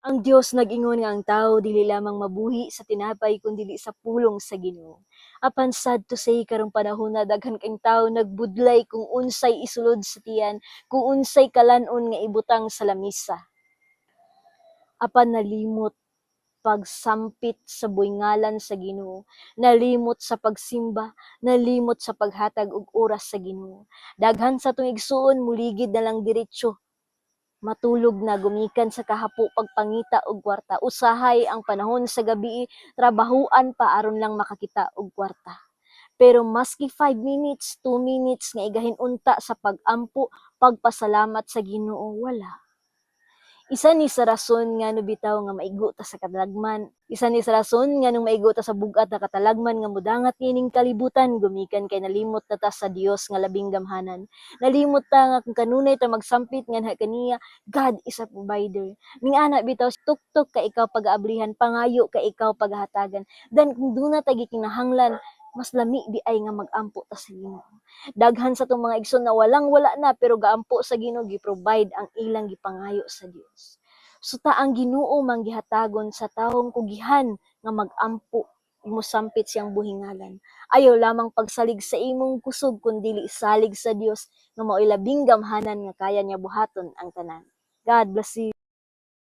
Ang Dios nag-ingon nga ang tao dili lamang mabuhi sa tinapay kundili sa pulong sa Ginoo. Apan sad to say, karong panahon na daghan kang tao nagbudlay kung unsay isulod sa tiyan, kung unsay kalanon nga ibutang sa lamisa. Apan nalimot pagsampit sa buhingalan sa Ginoo, nalimot sa pagsimba, nalimot sa paghatag og oras sa Ginoo. Daghan sa atong igsuon muligid na lang diretso matulog na gumikan sa kahapo pagpangita og kwarta. Usahay ang panahon sa gabi, trabahuan pa aron lang makakita og kwarta. Pero maski 5 minutes, 2 minutes nga igahin unta sa pag-ampo, pagpasalamat sa Ginoo, wala. Isa ni sa rason nga bitaw nga maigo ta sa katalagman. Isa ni sa rason nga nung maigo ta sa bug-at na katalagman nga mudangat niining kalibutan gumikan kay nalimot na ta sa Dios nga labing gamhanan. Nalimot ta nga kung kanunay ta magsampit nganha kaniya, God is a provider. Ming-ana bitaw, tuktok ka, ikaw pag-aablihan, pangayo ka, ikaw paghatagan. Dan kung duna ta gikinahanglan, mas lami diay nga mag-ampo ta sa Ginoo. Daghan sa atong mga igsoon na walang wala na pero gaampo sa Ginoo, gi-provide ang ilang gipangayo sa Dios. So ta ang Ginoo man gihatagon sa tawong kugihan nga mag-ampo ug mosampit siyang buhingalan. Ayaw lamang pagsalig sa imong kusog kundili salig sa Dios nga mao'y labing gamhanan nga kaya niya buhaton ang tanan. God bless you.